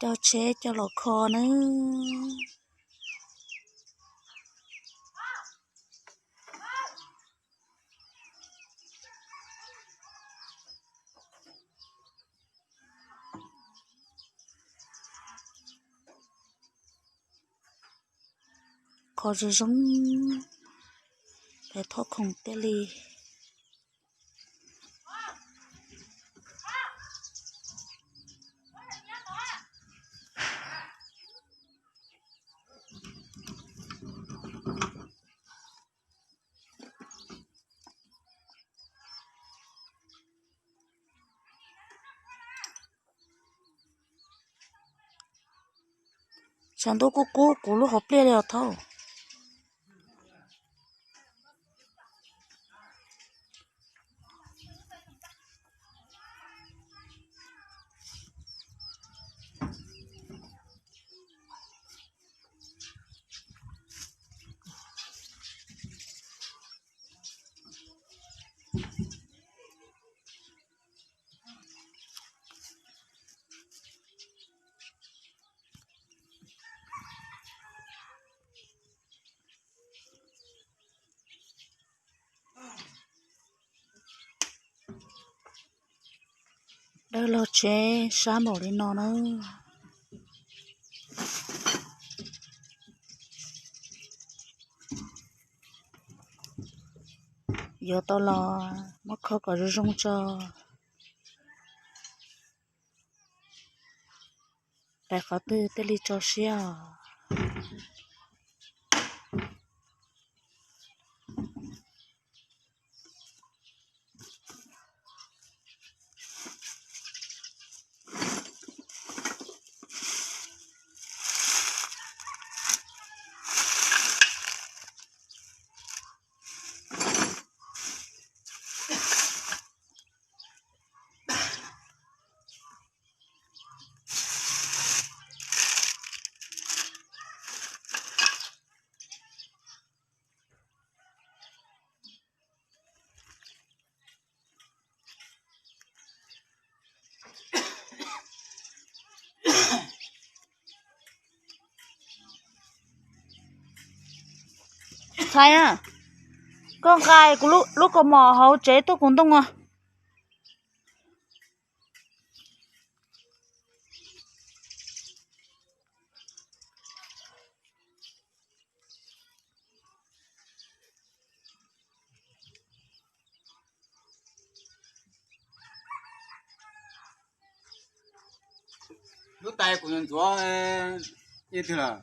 Coj tsheb coj los kho nawb. Kho zoo zoo, peb thauj khoom thiaj li. Tshav ntuj kub kub kuv lub hauv pliaj li os thauj. Dawb log tsheb sab npaum li no na. Yuav tau los muab kho kom zoo zoo tso. Pais qhov twg thiaj li tso siab os. Ntxhais, koj nqa kuv lub kaus mom hauv tsev tuaj kuv ntoo os. Lub tais kuv ntxuav ib twg lawm.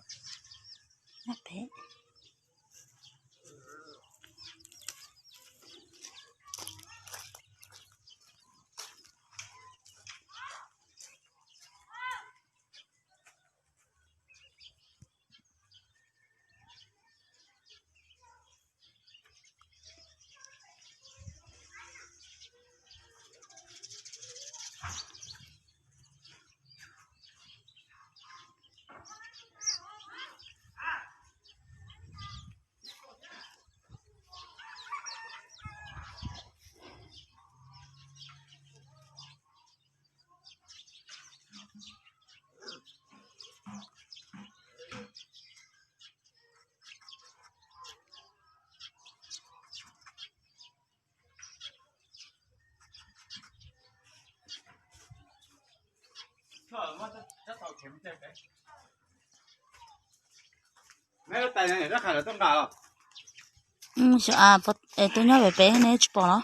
Xyov, tus nyob pem pem ne tsis pom los?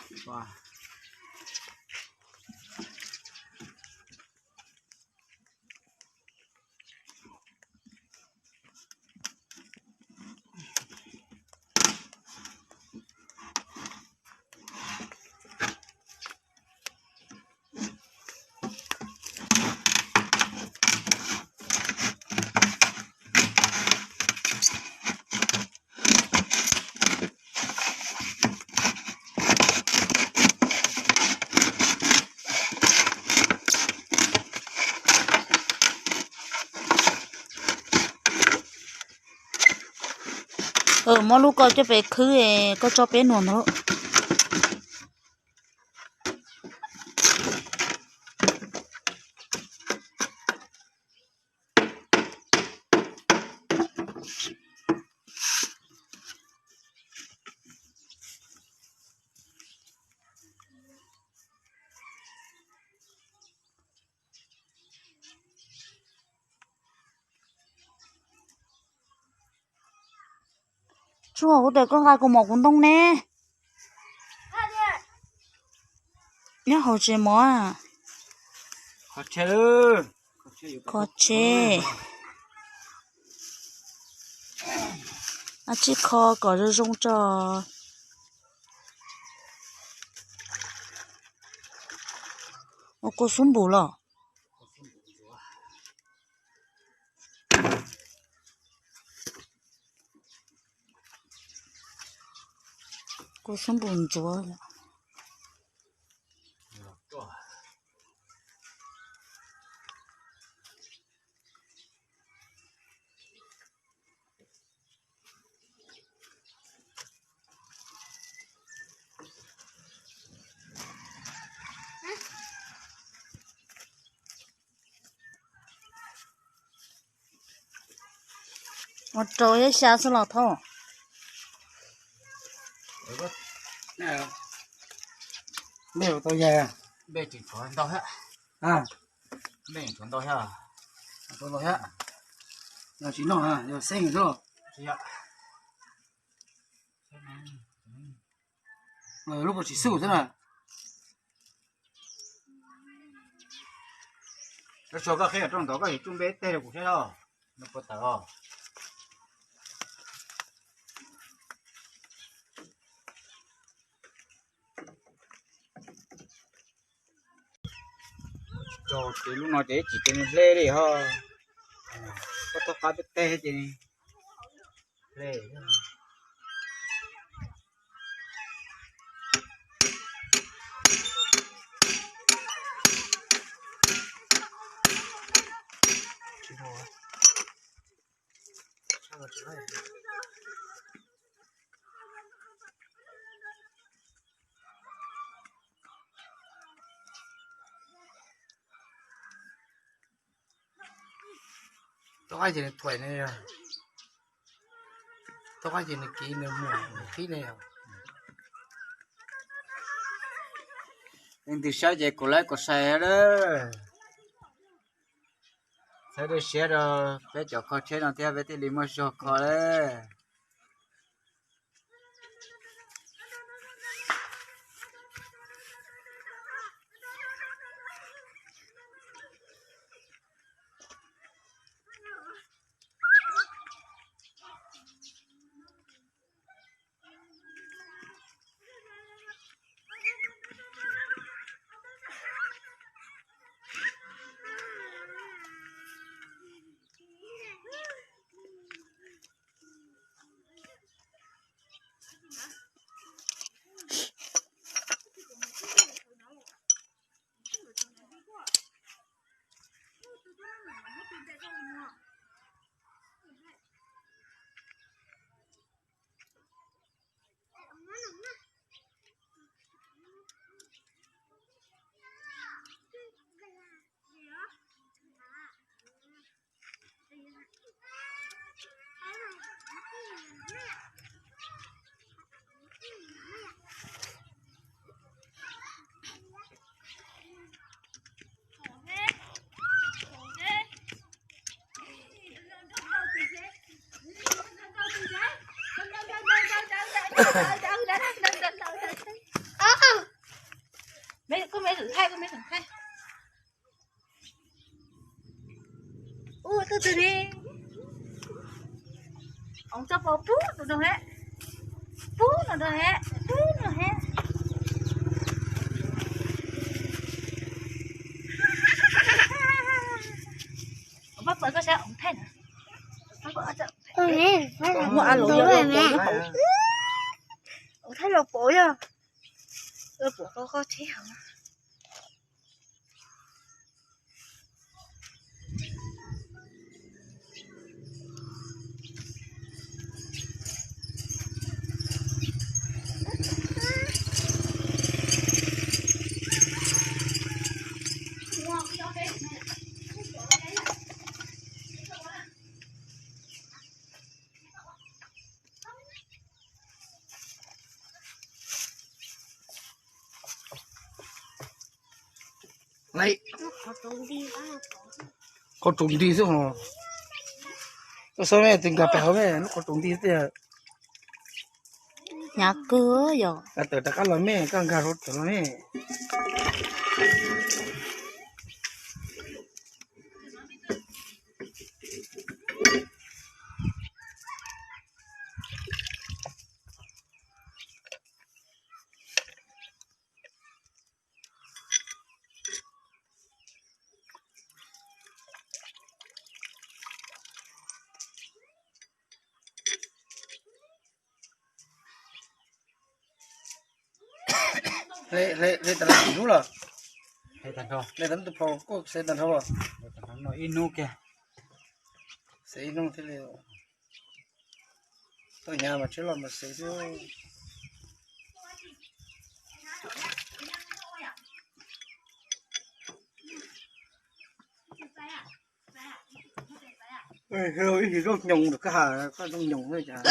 Muab lub ko coj pem khwb, koj tso peb nuam ntawd. Tsuag, kuv tias koj nqa kuv mov kuv ntoo ne. Nyob hauv tsev mov. Kho tsheb. Ab, tsis kho kom zoo zoo tso. Ua kua xub npum los. Kua xub npum ntxuav. Ua rau ib xya xwb los thauj. Npej tau yag. Npej tseem tshuav ntau thiab. Npej tseem tshuav ntau thiab. Ntau thiab. Yog tsis noj yog xeeb xwb. Lub puas tsis xub xwb na. Lawv tso koj qhib rau ntawd, koj yuav tsuj npej teg rau kuv saib os. Nws puas tawm os. Ces lub no ces ib chim ces nws hle li ho. Koj txhob qab peb teg ces hle. Tau qab ces nws thuam ne yog. Tau qab ces nws kiv nws mus nws qhib ne yog. Leej twg saib ces kuv like kuv share lawm. Txhawb dej siab rau peb cov kho tsheb no thiab peb thiaj li muaj zog kho lawm. Ub, twg twg ne? Ov, tso pov pub tus no he. Pub no no he. Pub no he. Pab pawg koj saib ov thaij na. Ov thaij los pov, ov thaij los pov yog los pov koj koj tsheb hauv. Qhov tsaus nti xwb os. Koj saib me tis nkag pem hauv me lub qhov tsaus nti tiag. Hnyav kawg yom. Koj tawm rov qab los me, koj nkag rau tawm los me. Hle, hle, hle tas li lub los? Hle tas nrho. Hle tas tus phau kuj xev tas nrho los? Hle tas nrho no ib hnub kiag. Xev ib hnub thiaj li. Tau hnyav mas tsheb los mas xev xwb. Ib zaug nyoos rau koj has, koj zaug nyoos cas.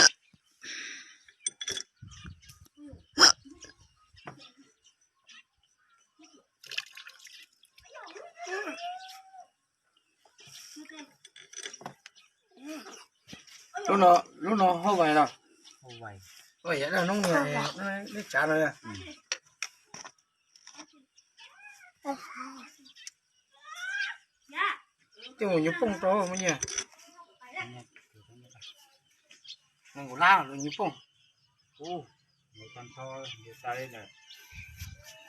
Lub no, lub no hauj vais los? Hauj vais. Hauj vais yog dab noob, neb tsav no. Tej mus nyuv pooj rau muaj nyiaj. Nees nkaum lab los nyuv pooj.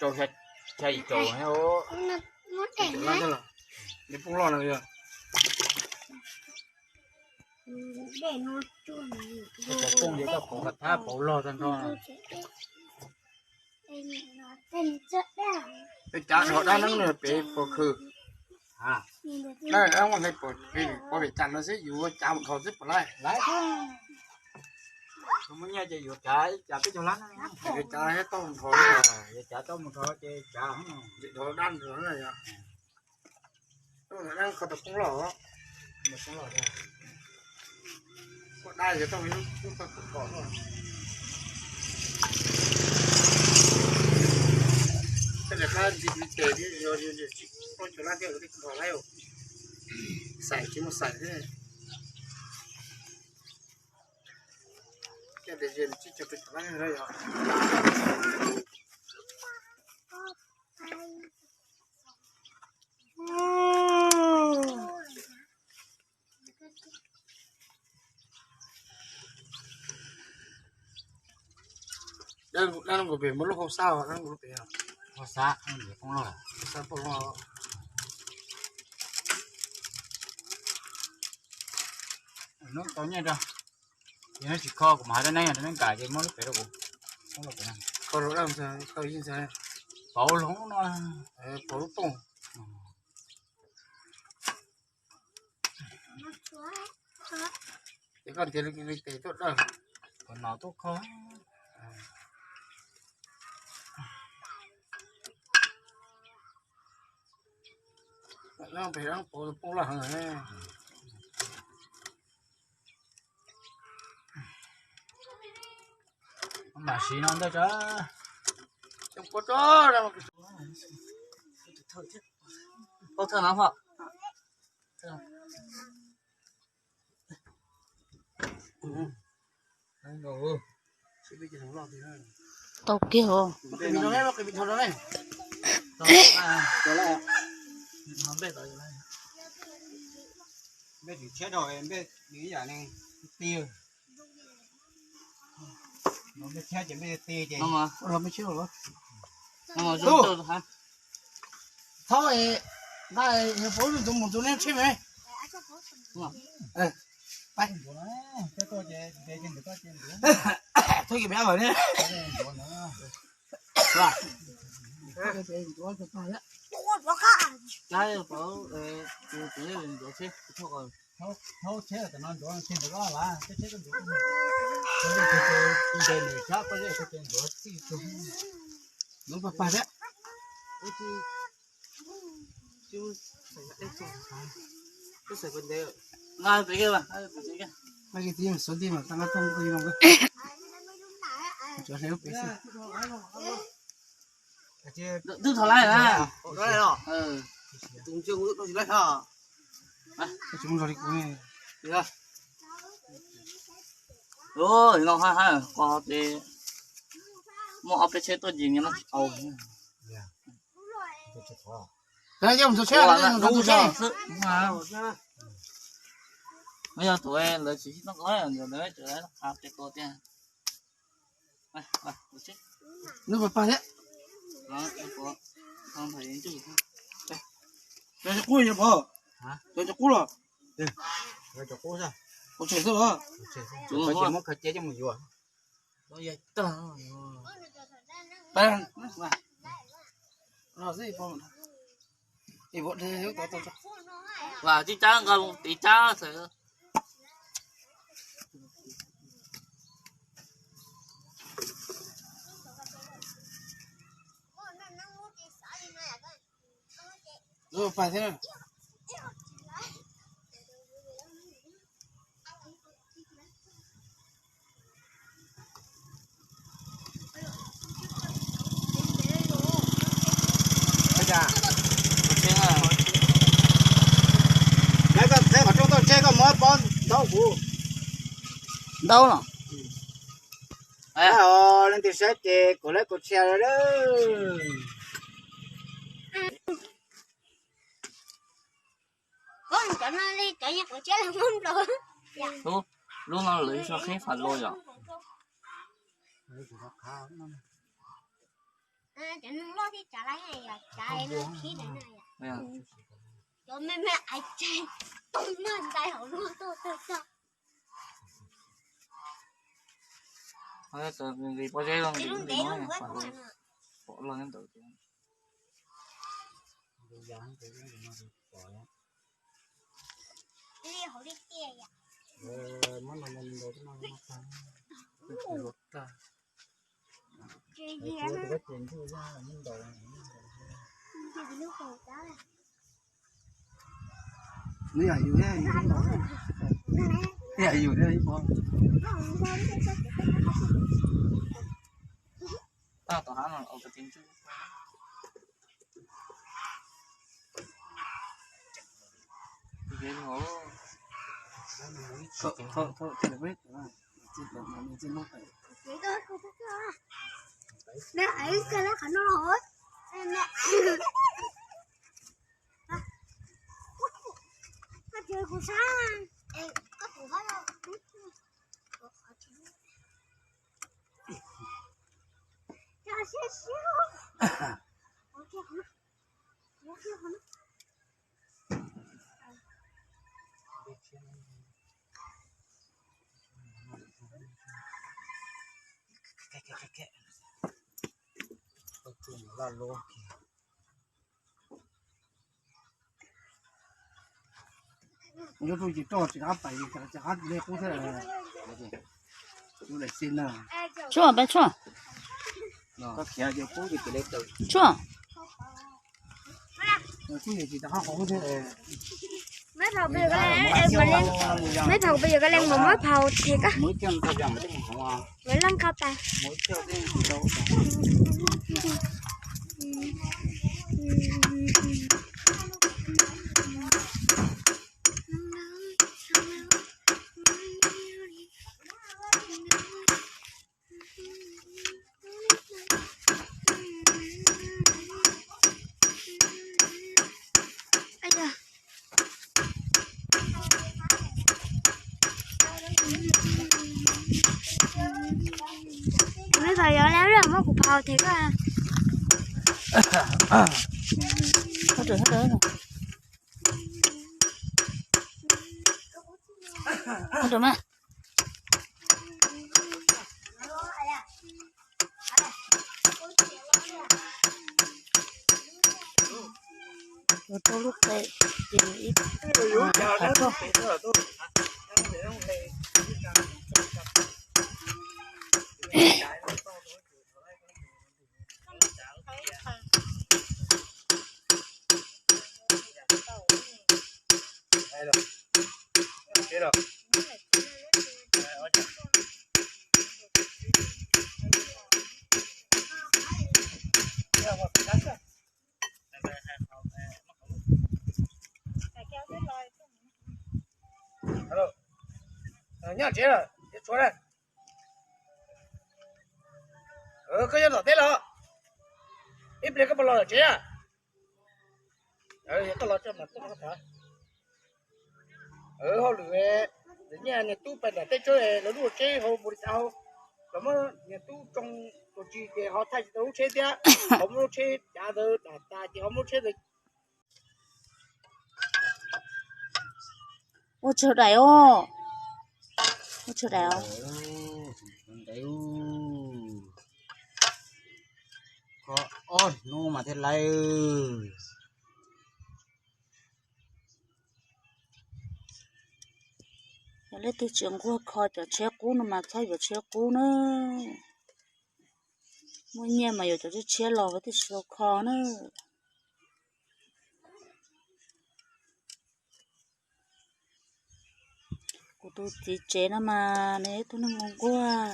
Rau xya yim caum. Nyuv pooj loj no yog. Pooj ces koj pauv ka thab pauv log tag nrho. Yuav cav dhau dab neeb no pem puas khw? Dab neeb muaj hle pem, pem cas no xwb, yus cav mus dhau xwb puas laij? Laij. Muaj nyiaj ces yuav cav, cav peb caug lab. Yuav cav tau mus dhau, yuav cav tau mus dhau ces cav dhau dab no. Dab kho tau poob loj. Koj dab yuav tau lub koj kom kom. Tej niam qab ntsis tes thiab, yog tsis poob caug lab thiab, ua tej koj laib, xais tsis muaj xais thiab. Tej tes ntsis tsis caug caug lab yog. Dab no pem muaj lub hauj xab, dab no pem hauj xab, hauj xab poob loj. Hnub tau nyiaj rau, yog neb tsis kho kuv mam hais rau neb, yog rau neb nkam ces muab lub pem rau kuv. Kho rau dab, kho ib ntxhais, pauv lub no, pauv lub pooj. Ces koj ntiav li tes tuaj dawj, kom nom tuaj kho. Dab pem dab pauv poob loj heev. Mam siv no ntej tso. Paub thawj no hos. Tau kiag os. Npej tsis tshiab rau npej ib yam li ti, npej tshiab ces npej ti ces. Thaub, nqa yog paub tus mus tus neb tsheb me. Thaub, kis me ab vawm ne. Thaub, tsheb tam no ntxuav tsis ntawm koj las, tsheb koj ntxuav ntes nws sab pob zeb koj ces ntxuav txij tug. Ntxuav pag pag thiab. Nqa pem kiag, nqa pem kiag. Nqa kiag tib xub ntij mas tau nqa tau nqi no. Tsuav hle lub pem xwb. Twb thov laib na. Tus ntswg kuv tsis laib hos. Tsis muaj zog li kuv ne. No hab hab qos ces Muaj ob peb tsheb tuaj yig no tsis tau. Tus no yog tus lawv tsis txhob nqa, lawv tseem qab peb tua tiag. Lub pas pas thiab. Cov tsis qub los? Cov tsis qub los? Cov tsis qub xwb los? Muab khaws cia coj mus yuav. Vam tib cab nqa tiv cab xwb. Lawv koj txeeb qhov rooj tuaj tseg koj muab pob ntaub kuv. Ntaub los? Leej twg saib ces kuv lawv kuv tshia lawm. Lub no lawv ib tsob qhib fas loj yom. Nqis pob zeb los nqis, nqis no fas loj, pom loj nyob ntawd. Nws yam yus thiab, yam yus thiab ib pob. Tag tom hav no ua ka ti ntswj. Yuav tus tsis roj tsis qab pais, tsis qab le qub thiab. Tshuaj, pab tshuaj. Tshuaj. Mab phau pes yuav ka leej, mab phau pes yuav ka leej mas mab phau thiab koj. Lawv leej qab pais. Kuv me phau yuav lawm, muab kuv phau thiab koj. Rau lub qe ces ib Nyob tsev lawm, tshuav na. Koj yuav tom teb los? Ib pliag koj puas los lawm tsev a? Koj los tso mas koj tham. Hauj lwm, niag niag tub pais nram tej tsawb lawv lub tsheb hauv npaum li cas hauv, lawv muab niag tub tsoo tus tsis ces ho thaij tsis tau lub tsheb thiab, ho muab lub tsheb cav ntawd dam tas ces ho muab lub tsheb ntawd. Ua tsaug dais os. Ua tsaug dais os. Kho ob hnub mas thiaj laiv. Yog leej twg tsis nquag kho cov tshiab qub no mas txhob yuav tshiab qub na. Muaj nyiaj mas yuav cov tshiab tshiab los thiaj tsis tau kho na. Kuv tus txiv tsev no mas nws yog ib tug neeg nquag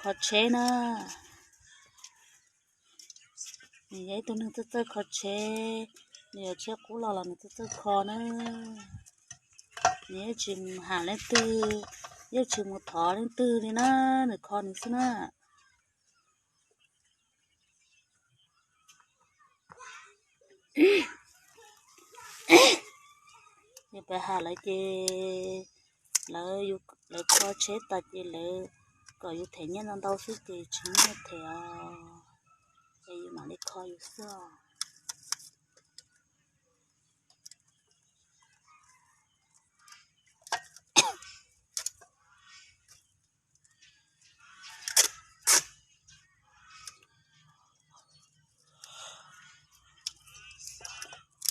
kho tsheb na. Nws yog ib tug neeg txawj txawj kho tsheb, nws yuav tshiab qub los los nws txawj txawj kho na. Nws yeej tsis mus ham leej twg, yeej tsis mus thov leej twg li na, nws kho nws xwb na. Yus pab ham lawv ces lawv, lawv kho tsheb tas ces lawv kom yus them nyiaj ntau ntau xwb ces tsis muaj nyiaj them os, ces yus mam li kho yus xwb os.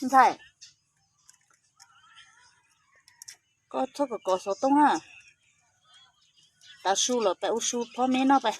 Ntxhais, koj txhob kom kov xov tooj na. Tav su lawm peb ua su phob meb noj peb.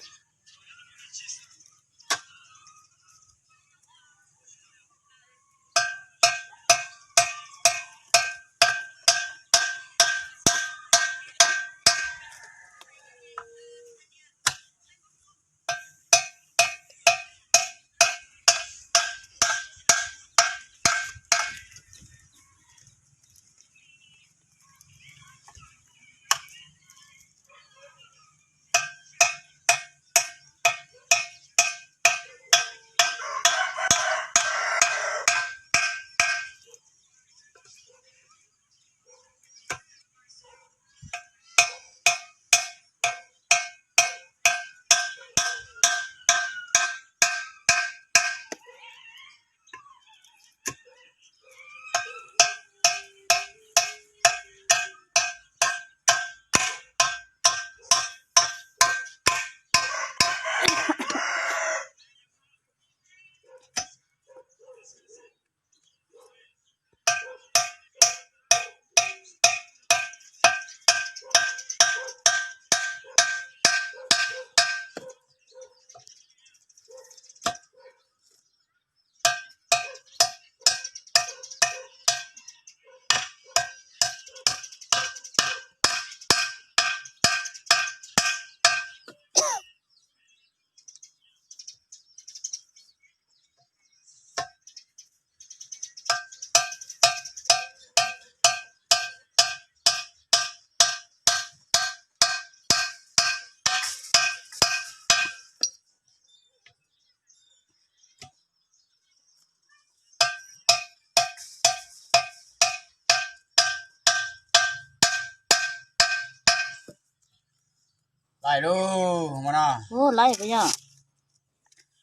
Laiv lauj, ua no. Ua laiv puas yog?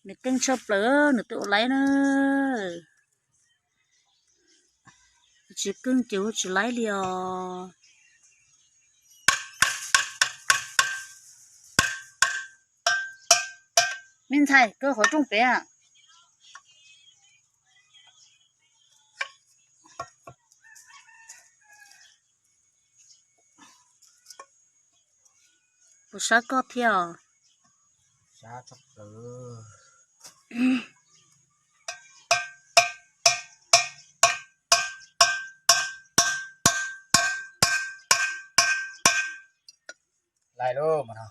Nws keej tshaj plaws nws twb ua laiv na. Tsis keej ces ua tsis laiv li os. Me ntxhais, kaw qhov rooj pem. Puas sab koj thiab os? Laiv lauj, mus no.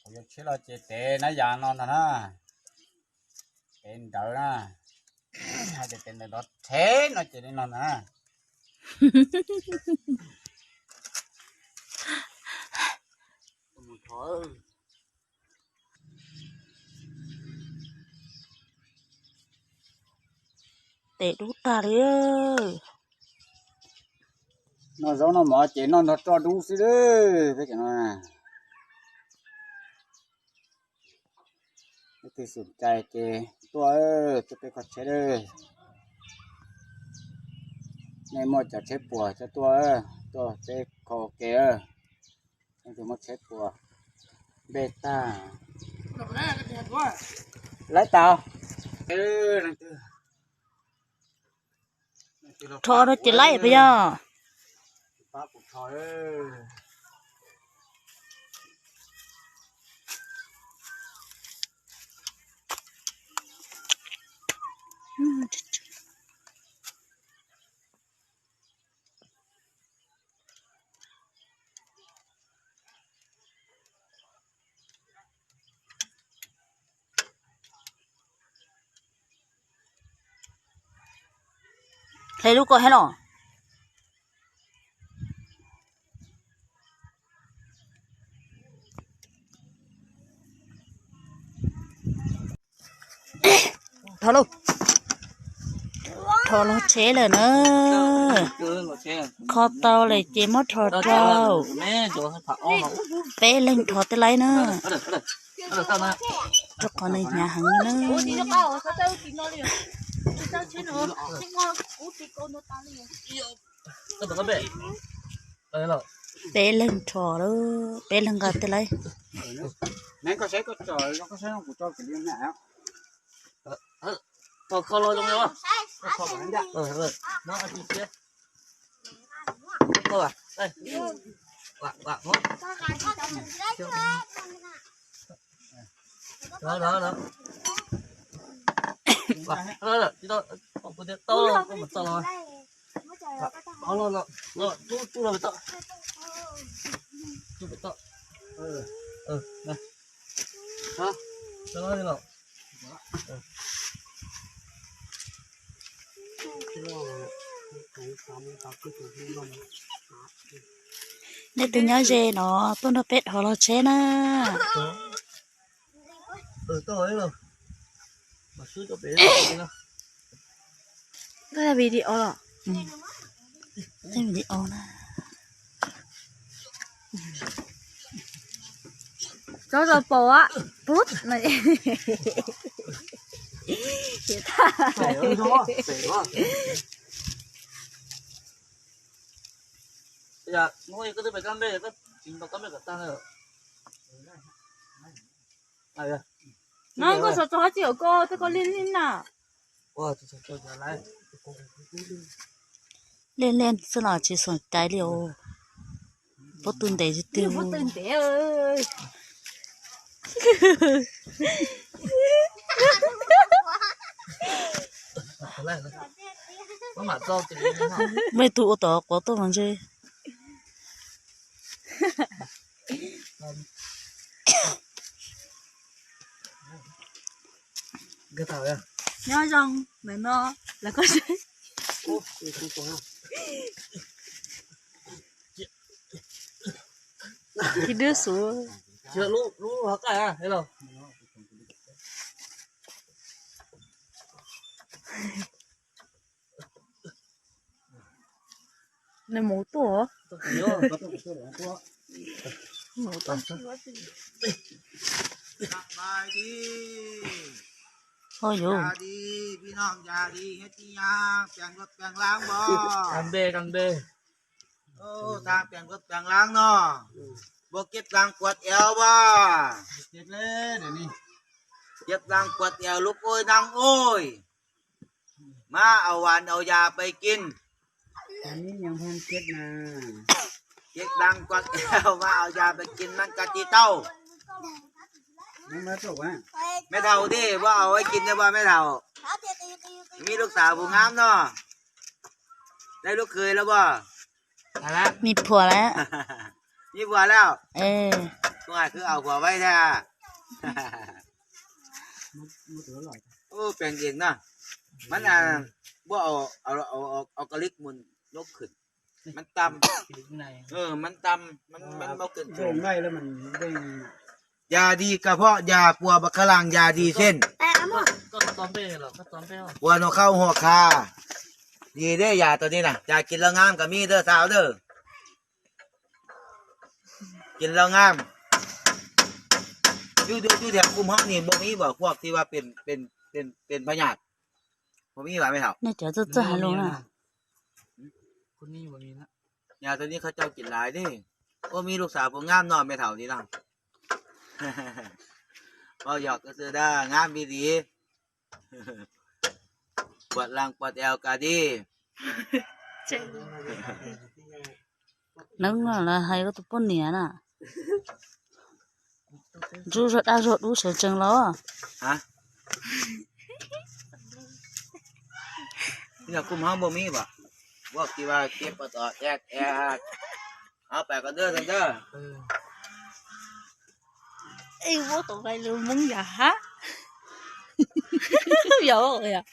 Kuv yuav tsheb los ces tev nab yas no ntag na, tev nrawd na. Hais tias tes ntawd dov tsheb no ces li no na. Tes dub tag li. Noj zaub noj mov ces noj nrog roj dub xwb lawm peb cov no. Leej twg xum cai ces tuaj, tuaj peb kho tsheb lawm. Nej muaj cov tsheb puas coj tuaj, tuaj peb kho ua ke. Leej twg muaj tsheb puas, npej tag. Laib tau. Rho rau ces laib puas yog? Hle lub ko thiab los. Thov lauj, rho los tsheb lawm na. Kho tau lawm ces muab rho rau. Peb leeg rho tej laib na. Rau qhov nws hnyav heev na. Peb leeg rho lawm, peb leeg nqa tej laib. Nej tus nyob ze no tuaj nrog peb dhos los tsheb na. Koj video los? Video na. Tso rau paus a. Pub. No koj sawv tso hab tsi hauv koj tej koj liaj liaj na. Liaj liaj xwb los tsis xoom cai li os. Pob tw ntev tsis twg. Mej tug ua tom quav tuaj mas ntshe. Nyob zoo, ntawm no lawv koj Kis dwb xuv. Nws mus tuaj. Ua yuv. Kab npe, kab npe. Tag peem kab peem laab no, puas kev laag kuas eo as? Kev laag kuas eo lub oj naab oj. Mas au vas au ya pais kis. Kev laag kuas eo mas au ya pais kis mas koj tsi tau. Mej thaum tij puas au pais kis ne puas mej thaum? Mib lub xav puas ngaab no. Lub khw lawm puas? Mib phuam lawm. Mib phuam lawm. Kuv hais kwv au phuam pais thiab. Ub, peem yeem no. Mab na, muab au, au, au, au, au ka lib mus nyob khwm. Mab tam, mab tam, mab, mab, mab khwm. Yas dis kas phom yas puas pas kha las yas dis xej. Puas nua khau hua kha. Dis dej yas tau di na, yas kis lawv ngam kas mib dawb xav dawb. Kis lawv ngam. Yus, yus, yus tias kuv hmob nis npau mib vas phuaj ti vas pem, pem, pem, pem phaj nyas. Npau mib vas me thaum. Nej cov txawj txawj hais lus na. Yas tau di kha cau kis lais dej. Ua mib lub xav puas ngam no me thaum di no. Pau yog kws xwb dag ngam mib di. Puas las puas tes kas di. Neeb no lawv hais koj tus poj niam na. Ntsuj zog daj zog dub sawv tsees los. Yog kuv hmob npau mib vas, ua kis vas kis puas tom ea ea. Ob pais koj dawb ntawd. Ej, muab tau nqaij lus Hmoob yam hab. Yog, yog.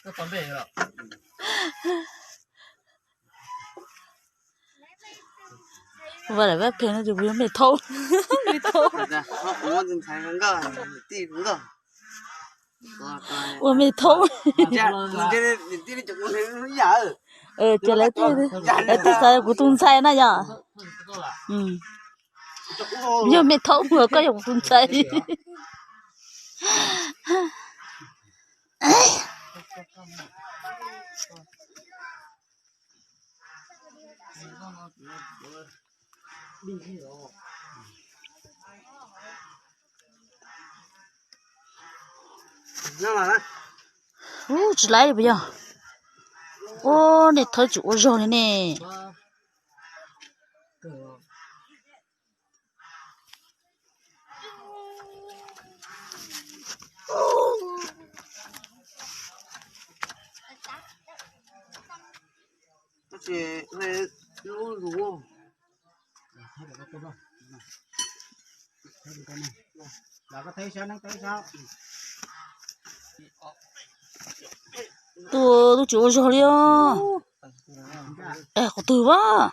Ua lawm vaj phem no ces kuv yuav mej thaub. Mej thaub. Ua mej thaub. Ces lawv, lawv thiaj xav yog kuv tus ntxhais na yog. Yog mej thaub, koj yog kuv tus ntxhais. Ub, tsis laib puas yog? Ub, nej thawb tsis ua zog li ne. Tus, tus tsis ua zog li os. Es qhov twg vas?